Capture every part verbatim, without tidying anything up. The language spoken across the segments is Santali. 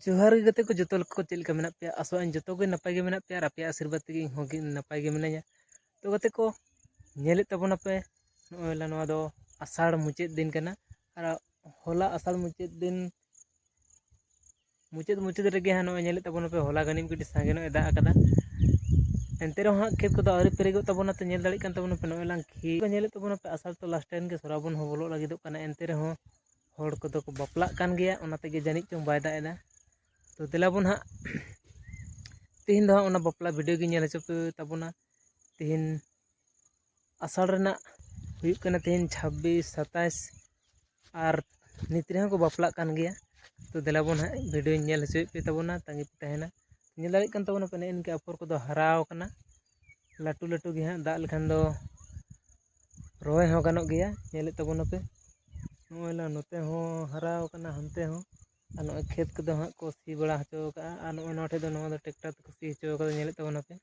ᱡᱚᱦᱟᱨ ᱜᱮ ᱜᱟᱛᱮ ᱠᱚ, ᱡᱚᱛᱚ ᱠᱚ ᱪᱮᱫ ᱞᱮᱠᱟ ᱢᱮᱱᱟᱜ ᱯᱮᱭᱟ? ᱟᱥᱚᱜ ᱟᱹᱧ ᱡᱚᱛᱚ ᱜᱮ ᱱᱟᱯᱟᱭ ᱜᱮ ᱢᱮᱱᱟᱜ ᱯᱮᱭᱟ ᱟᱨ ᱟᱯᱮᱭᱟᱜ ᱟᱥᱤᱨᱵᱟᱫᱽ ᱛᱮᱜᱮ ᱤᱧ ᱦᱚᱸ ᱜᱮ ᱱᱟᱯᱟᱭ ᱜᱮ ᱢᱤᱱᱟᱹᱧᱟ᱾ ᱛᱚ ᱜᱟᱛᱮ ᱠᱚ, ᱧᱮᱞᱮᱫ ᱛᱟᱵᱚᱱᱟᱯᱮ ᱱᱚᱜᱼᱚᱭ ᱞᱟ ᱱᱚᱣᱟ ᱫᱚ ᱟᱥᱟᱲ ᱢᱩᱪᱟᱹᱫ ᱫᱤᱱ ᱠᱟᱱᱟ᱾ ᱟᱨ ᱦᱚᱞᱟ ᱟᱥᱟᱲ ᱢᱩᱪᱟᱹᱫ ᱫᱤᱱ, ᱢᱩᱪᱟᱹᱫ ᱢᱩᱪᱟᱹᱫ ᱨᱮᱜᱮ ᱦᱟᱸᱜ ᱱᱚᱜᱼᱚᱭ ᱧᱮᱞᱮᱫ ᱛᱟᱵᱚᱱᱟᱯᱮ ᱦᱚᱞᱟ ᱜᱟᱹᱱᱤᱡ ᱠᱟᱹᱴᱤᱡ ᱥᱟᱸᱜᱮ ᱧᱚᱜ ᱮ ᱫᱟᱜ ᱟᱠᱟᱫᱟ᱾ ᱮᱱᱛᱮ ᱨᱮᱦᱚᱸ ᱦᱟᱸᱜ ᱠᱷᱮᱛ ᱠᱚᱫᱚ ᱟᱹᱣᱨᱤ ᱯᱮᱨᱮᱡᱚᱜ ᱛᱟᱵᱚᱱᱟ᱾ ᱛᱚ ᱧᱮᱞ ᱫᱟᱲᱮᱭᱟᱜ ᱠᱟᱱ ᱛᱟᱵᱚᱱᱟᱯᱮ ᱱᱚᱜᱼᱚᱭ ᱞᱟᱝ ᱠᱷᱮᱛ ᱠᱚ ᱧᱮᱞᱮᱫ ᱛᱟᱵᱚᱱᱟᱯᱮ ᱟᱥᱟᱲ ᱛᱚ ᱞᱟᱥᱴ ᱮᱱ ᱜᱮ ᱥᱨᱟᱵᱚᱱ ᱦᱚᱸ ᱵᱚᱞᱚᱜ ᱞᱟᱹᱜᱤᱫᱚᱜ ᱠᱟᱱᱟ᱾ ᱮᱱᱛᱮ ᱨᱮᱦᱚᱸ ᱦᱚᱲ ᱠᱚᱫᱚ ᱠᱚ ᱵᱟᱯᱞᱟᱜ ᱠᱟᱱ ᱜᱮᱭᱟ, ᱚᱱᱟ ᱛᱮᱜᱮ ᱡᱟᱹᱱᱤᱡ ᱪᱚᱝ ᱵᱟᱭ ᱫᱟᱜ ᱮᱫᱟ᱾ ᱛᱚ ᱫᱮᱞᱟ ᱵᱚᱱ ᱦᱟᱸᱜ ᱛᱮᱦᱮᱧ ᱫᱚ ᱦᱟᱸᱜ ᱚᱱᱟ ᱵᱟᱯᱞᱟ ᱵᱷᱤᱰᱤᱭᱳ ᱜᱮ ᱧᱮᱞ ᱦᱚᱪᱚ ᱯᱮ ᱛᱟᱵᱚᱱᱟ᱾ ᱛᱮᱦᱮᱧ ᱟᱥᱟᱲ ᱨᱮᱱᱟᱜ ᱦᱩᱭᱩᱜ ᱠᱟᱱᱟ ᱛᱮᱦᱮᱧ ᱪᱷᱟᱵᱵᱤᱥ, ᱥᱟᱛᱟᱭᱤᱥ, ᱟᱨ ᱱᱤᱛ ᱨᱮᱦᱚᱸ ᱠᱚ ᱵᱟᱯᱞᱟᱜ ᱠᱟᱱ ᱜᱮᱭᱟ᱾ ᱛᱚ ᱫᱮᱞᱟ ᱵᱚᱱ ᱦᱟᱸᱜ ᱵᱷᱤᱰᱤᱭᱳᱧ ᱧᱮᱞ ᱦᱚᱪᱚᱭᱮᱫ ᱯᱮ ᱛᱟᱵᱚᱱᱟ, ᱛᱟᱺᱜᱤ ᱯᱮ ᱛᱟᱦᱮᱱᱟ᱾ ᱧᱮᱞ ᱫᱟᱲᱮᱭᱟᱜ ᱠᱟᱱ ᱛᱟᱵᱚᱱᱟ ᱯᱮ ᱱᱮᱜᱼᱮ ᱱᱤᱝᱠᱟ ᱟᱯᱷᱚᱨ ᱠᱚᱫᱚ ᱦᱟᱨᱟᱣ ᱠᱟᱱᱟ, ᱞᱟᱹᱴᱩ ᱞᱟᱹᱴᱩ ᱜᱮ ᱦᱟᱸᱜ ᱫᱟᱜ ᱞᱮᱠᱷᱟᱱ ᱫᱚ ᱨᱚᱦᱚᱭ ᱦᱚᱸ ᱜᱟᱱᱚᱜ ᱜᱮᱭᱟ᱾ ᱧᱮᱞᱮᱫ ᱛᱟᱵᱚᱱᱟᱯᱮ ᱱᱚᱜᱼᱚᱭ ᱞᱟ ᱱᱚᱛᱮ ᱦᱚᱸ ᱦᱟᱨᱟᱣ ᱠᱟᱱᱟ, ᱦᱟᱱᱛᱮ ᱦᱚᱸ᱾ ᱟᱨ ᱱᱚᱜᱼᱚᱭ ᱠᱷᱮᱛ ᱠᱚᱫᱚ ᱦᱟᱸᱜ ᱠᱚ ᱥᱤ ᱵᱟᱲᱟ ᱦᱚᱪᱚ ᱠᱟᱜᱼᱟ᱾ ᱟᱨ ᱱᱚᱜᱼᱚᱭ ᱱᱚᱣᱟ ᱴᱷᱮᱡ ᱫᱚ, ᱱᱚᱣᱟ ᱫᱚ ᱴᱨᱟᱠᱴᱟᱨ ᱛᱮᱠᱚ ᱥᱤ ᱦᱚᱪᱚ ᱠᱟᱫᱟ, ᱧᱮᱞᱮᱫ ᱛᱟᱵᱚᱱᱟᱯᱮ᱾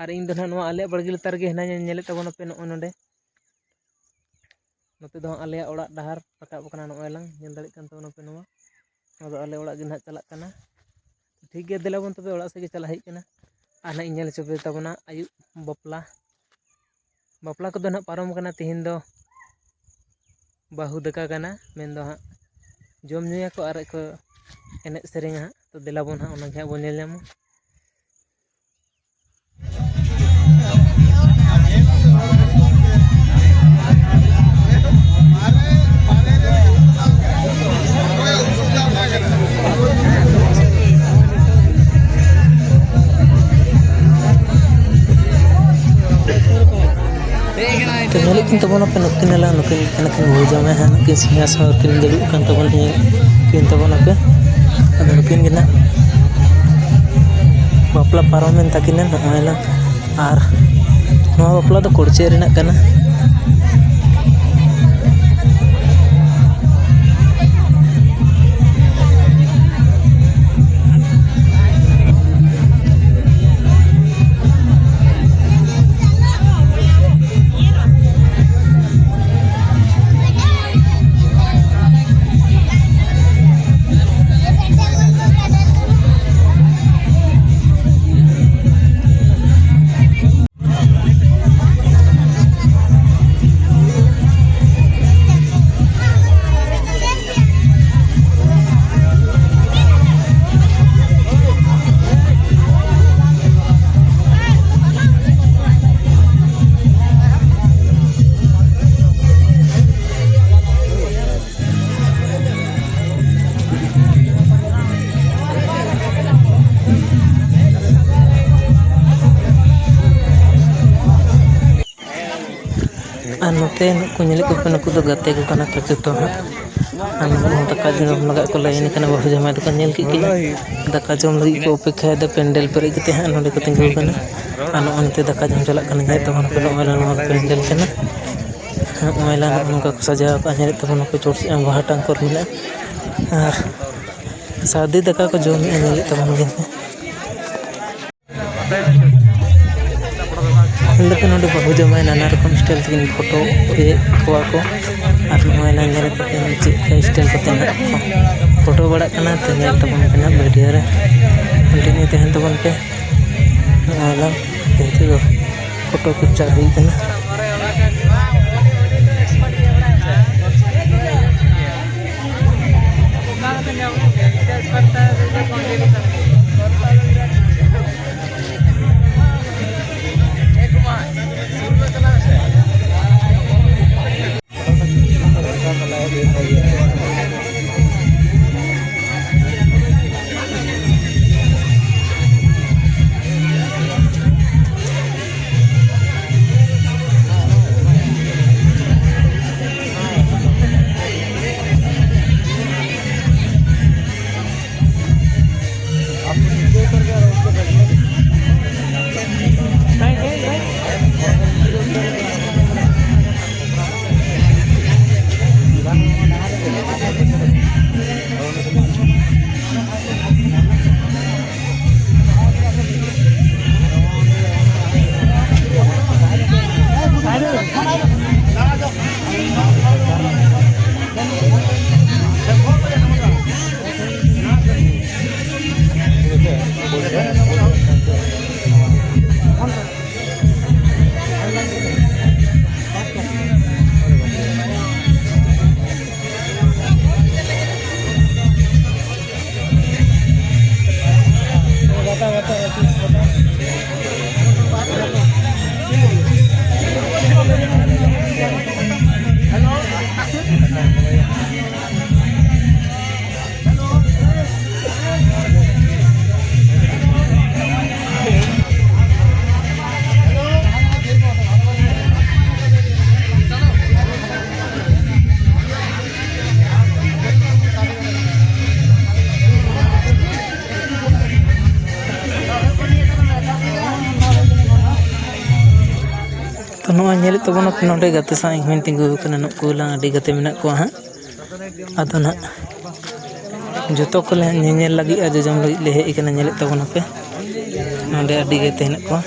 ᱟᱨ ᱤᱧ ᱫᱚ ᱱᱟᱦᱟᱜ ᱱᱚᱣᱟ ᱟᱞᱮᱭᱟᱜ ᱵᱟᱲᱜᱮ ᱞᱟᱛᱟᱨ ᱨᱮᱜᱮ ᱦᱤᱱᱟᱹᱧᱟ, ᱧᱮᱞᱮᱫ ᱛᱟᱵᱚᱱᱟᱯᱮ ᱱᱚᱜᱼᱚᱭ ᱱᱚᱰᱮ᱾ ᱱᱚᱛᱮ ᱫᱚ ᱦᱟᱸᱜ ᱟᱞᱮᱭᱟᱜ ᱚᱲᱟᱜ ᱰᱟᱦᱟᱨ ᱨᱟᱠᱟᱵ ᱟᱠᱟᱱᱟ, ᱱᱚᱜᱼᱚᱭ ᱞᱟᱝ ᱧᱮᱞ ᱫᱟᱲᱮᱭᱟᱜ ᱠᱟᱱ ᱛᱟᱵᱚᱱᱟᱯᱮ ᱱᱚᱣᱟ᱾ ᱱᱚᱣᱟ ᱫᱚ ᱟᱞᱮ ᱚᱲᱟᱜ ᱜᱮ ᱱᱟᱦᱟᱜ ᱪᱟᱞᱟᱜ ᱠᱟᱱᱟ᱾ ᱴᱷᱤᱠ ᱜᱮᱭᱟ, ᱫᱮᱞᱟ ᱵᱚᱱ ᱛᱚᱵᱮ ᱚᱲᱟᱜ ᱥᱮᱫ ᱜᱮ ᱪᱟᱞᱟᱜ ᱦᱩᱭᱩᱜ ᱠᱟᱱᱟ᱾ ᱟᱨ ᱱᱟᱦᱟᱜ ᱤᱧ ᱧᱮᱞ ᱦᱚᱪᱚ ᱯᱮ ᱛᱟᱵᱚᱱᱟ ᱟᱹᱭᱩᱵ ᱵᱟᱯᱞᱟ᱾ ᱵᱟᱯᱞᱟ ᱠᱚᱫᱚ ᱱᱟᱦᱟᱜ ᱯᱟᱨᱚᱢ ᱟᱠᱟᱱᱟ, ᱛᱮᱦᱮᱧ ᱫᱚ ᱵᱟᱹᱦᱩ ᱫᱟᱠᱟ ᱠᱟᱱᱟ, ᱢᱮᱱᱫᱚ ᱦᱟᱸᱜ ᱡᱚᱢ ᱧᱩᱭᱟᱠᱚ ᱟᱨ ᱠᱚ ᱮᱱᱮᱡ ᱥᱮᱨᱮᱧᱟ ᱦᱟᱸᱜ᱾ ᱛᱚ ᱫᱮᱞᱟ ᱵᱚᱱ ᱦᱟᱸᱜ ᱚᱱᱟ ᱜᱮ ᱦᱟᱸᱜ ᱵᱚᱱ ᱧᱮᱞ ᱧᱟᱢᱟ᱾ ᱛᱚ ᱧᱮᱞᱮᱫ ᱠᱤᱱ ᱛᱟᱵᱚᱱᱟᱯᱮ ᱱᱩᱠᱤᱱ ᱮᱞᱟᱝ, ᱱᱩᱠᱤᱱ ᱠᱟᱱᱟ ᱠᱤᱱ ᱵᱟᱹᱦᱩ ᱡᱟᱶᱟᱭ ᱦᱟᱸᱜ, ᱱᱩᱠᱤᱱ ᱥᱤᱝᱦᱟᱥᱚᱱ ᱨᱮᱠᱤᱱ ᱫᱩᱲᱩᱵ ᱠᱟᱱ ᱛᱟᱵᱚᱱ, ᱧᱮᱞᱮᱫ ᱠᱤᱱ ᱛᱟᱵᱚᱱᱟᱯᱮ᱾ ᱟᱫᱚ ᱱᱩᱠᱤᱱ ᱜᱮ ᱱᱟᱜ ᱵᱟᱯᱞᱟ ᱯᱟᱨᱚᱢᱮᱱ ᱛᱟᱹᱠᱤᱱᱟ ᱱᱚᱜᱼᱚᱭ ᱞᱟᱝ᱾ ᱟᱨ ᱱᱚᱣᱟ ᱵᱟᱯᱞᱟ ᱫᱚ ᱠᱩᱲᱪᱟᱹ ᱨᱮᱱᱟᱜ ᱠᱟᱱᱟ᱾ ᱟᱨ ᱱᱚᱛᱮ ᱱᱩᱠᱩ ᱧᱮᱞᱮᱫ ᱠᱚᱯᱮ, ᱱᱩᱠᱩ ᱫᱚ ᱜᱟᱛᱮ ᱠᱚ ᱠᱟᱱᱟ ᱠᱚ ᱡᱚᱛᱚ ᱦᱟᱸᱜ᱾ ᱟᱨ ᱱᱩᱠᱩ ᱦᱚᱸ ᱫᱟᱠᱟ ᱡᱚᱢ ᱞᱟᱹᱜᱤᱫ ᱠᱚ ᱞᱟᱭᱤᱱ ᱠᱟᱱᱟ, ᱵᱟᱹᱦᱩ ᱡᱟᱶᱟᱭ ᱫᱚᱠᱚ ᱧᱮᱞ ᱠᱮᱫ ᱠᱤᱱᱟ᱾ ᱫᱟᱠᱟ ᱡᱚᱢ ᱞᱟᱹᱜᱤᱫ ᱠᱚ ᱚᱯᱮᱠᱠᱷᱟᱭᱮᱫᱟ, ᱯᱮᱱᱰᱮᱞ ᱯᱮᱨᱮᱡ ᱠᱟᱛᱮ ᱦᱟᱸᱜ ᱱᱚᱸᱰᱮ ᱠᱚ ᱛᱤᱸᱜᱩ ᱟᱠᱟᱱᱟ᱾ ᱟᱨ ᱱᱚᱜᱼᱚᱭ ᱱᱚᱛᱮ ᱫᱟᱠᱟ ᱡᱚᱢ ᱪᱟᱞᱟᱜ ᱠᱟᱱᱟ, ᱧᱮᱞᱮᱫ ᱛᱟᱵᱚᱱ ᱯᱮ, ᱱᱚᱜᱼᱚᱭ ᱱᱚᱣᱟ ᱯᱮᱱᱰᱮᱞ ᱠᱟᱱᱟ᱾ ᱱᱚᱜᱼᱚᱭ ᱱᱚᱜᱼᱚ ᱱᱚᱝᱠᱟ ᱠᱚ ᱥᱟᱡᱟᱣ ᱠᱟᱜᱼᱟ, ᱧᱮᱞᱮᱫ ᱛᱟᱵᱚᱱ ᱯᱮ, ᱪᱚᱴ ᱥᱮᱫ ᱦᱚᱸ ᱵᱟᱦᱟ ᱴᱟᱝ ᱠᱚᱨ ᱢᱮᱱᱟᱜᱼᱟ᱾ ᱟᱨ ᱥᱟᱹᱨᱫᱤ ᱫᱟᱠᱟ ᱠᱚ ᱡᱚᱢᱮᱫᱼᱟ, ᱧᱮᱞᱮᱫ ᱛᱟᱵᱚᱱ ᱜᱮᱭᱟ ᱯᱮ᱾ ᱧᱮᱞ ᱫᱟᱯᱮ ᱱᱚᱰᱮ ᱵᱟᱹᱦᱩ ᱡᱟᱶᱟᱭ ᱱᱟᱱᱟ ᱨᱚᱠᱚᱢ style ᱛᱮᱠᱤᱱ ᱯᱷᱳᱴᱳᱭᱮᱫ ᱠᱚᱣᱟ ᱠᱚ᱾ ᱟᱨ ᱱᱚᱜᱼᱚᱭ ᱱᱟ ᱧᱮᱞ ᱫᱟᱯᱮ ᱪᱮᱫ ᱞᱮᱠᱟ style ᱠᱟᱛᱮ ᱱᱟᱜ ᱠᱚ ᱯᱷᱳᱴᱳ ᱵᱟᱲᱟᱜ ᱠᱟᱱᱟ, ᱛᱚ ᱧᱮᱞ ᱛᱟᱵᱚᱱ ᱯᱮ ᱱᱟᱜ video ᱨᱮ᱾ continue ᱛᱟᱦᱮᱱ ᱛᱟᱵᱚᱱ ᱯᱮ᱾ ᱱᱚᱜᱼᱚᱭ ᱱᱟ ᱱᱤᱛᱚᱜ ᱫᱚ ᱯᱷᱳᱴᱳ capture ᱦᱩᱭᱩᱜ ᱠᱟᱱᱟ᱾ ᱛᱚ, ᱱᱚᱜᱼᱚᱭ ᱧᱮᱞᱮᱫ ᱛᱟᱵᱚᱱᱟᱯᱮ, ᱱᱚᱰᱮ ᱜᱟᱛᱮ ᱥᱟᱶ ᱤᱧ ᱦᱚᱸᱧ ᱛᱤᱸᱜᱩ ᱟᱠᱟᱱᱟ᱾ ᱱᱩᱠᱩ ᱦᱚᱸᱞᱟᱝ ᱟᱹᱰᱤ ᱜᱟᱛᱮ ᱢᱮᱱᱟᱜ ᱠᱚᱣᱟ ᱦᱟᱸᱜ᱾ ᱟᱫᱚ ᱱᱟᱦᱟᱜ ᱡᱚᱛᱚ ᱠᱚᱞᱮ ᱧᱮᱧᱮᱞ ᱞᱟᱹᱜᱤᱫ ᱟᱨ ᱡᱚᱡᱚᱢ ᱞᱟᱹᱜᱤᱫ ᱞᱮ ᱦᱮᱡ ᱟᱠᱟᱱᱟ᱾ ᱧᱮᱞᱮᱫ ᱛᱟᱵᱚᱱᱟᱯᱮ, ᱱᱚᱰᱮ ᱟᱹᱰᱤ ᱜᱟᱛᱮ ᱦᱮᱱᱟᱜ ᱠᱚᱣᱟ᱾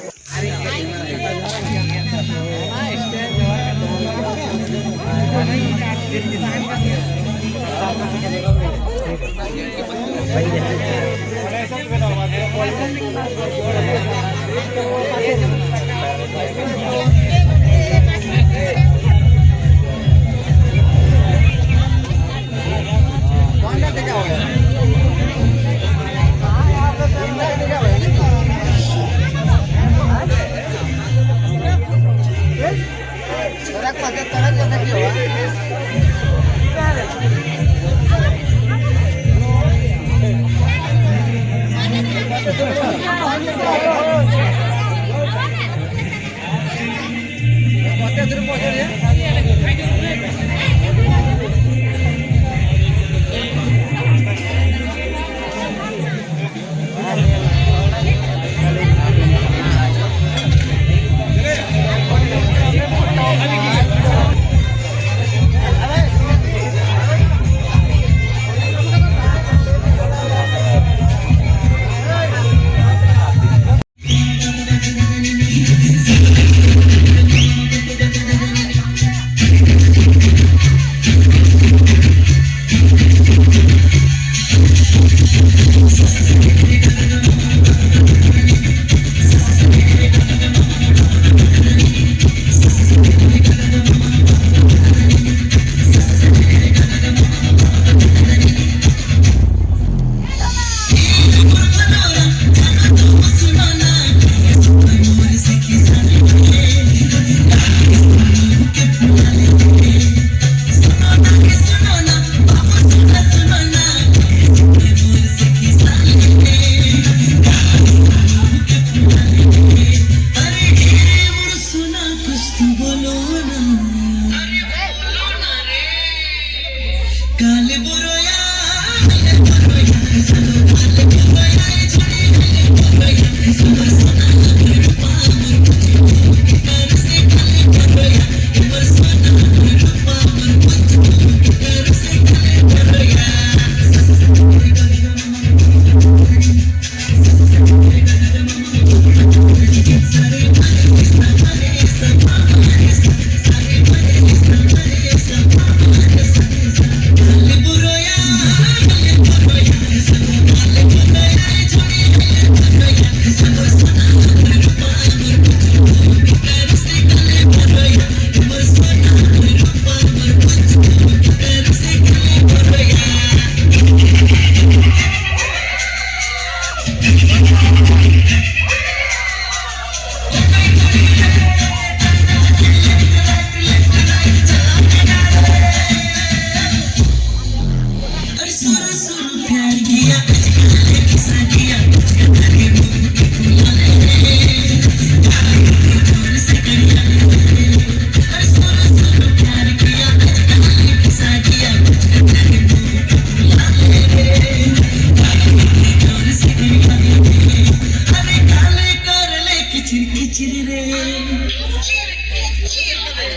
ᱠᱤᱪᱨᱤ ᱨᱮ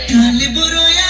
ᱠᱟᱞᱮ ᱵᱚᱨᱚᱭᱟ᱾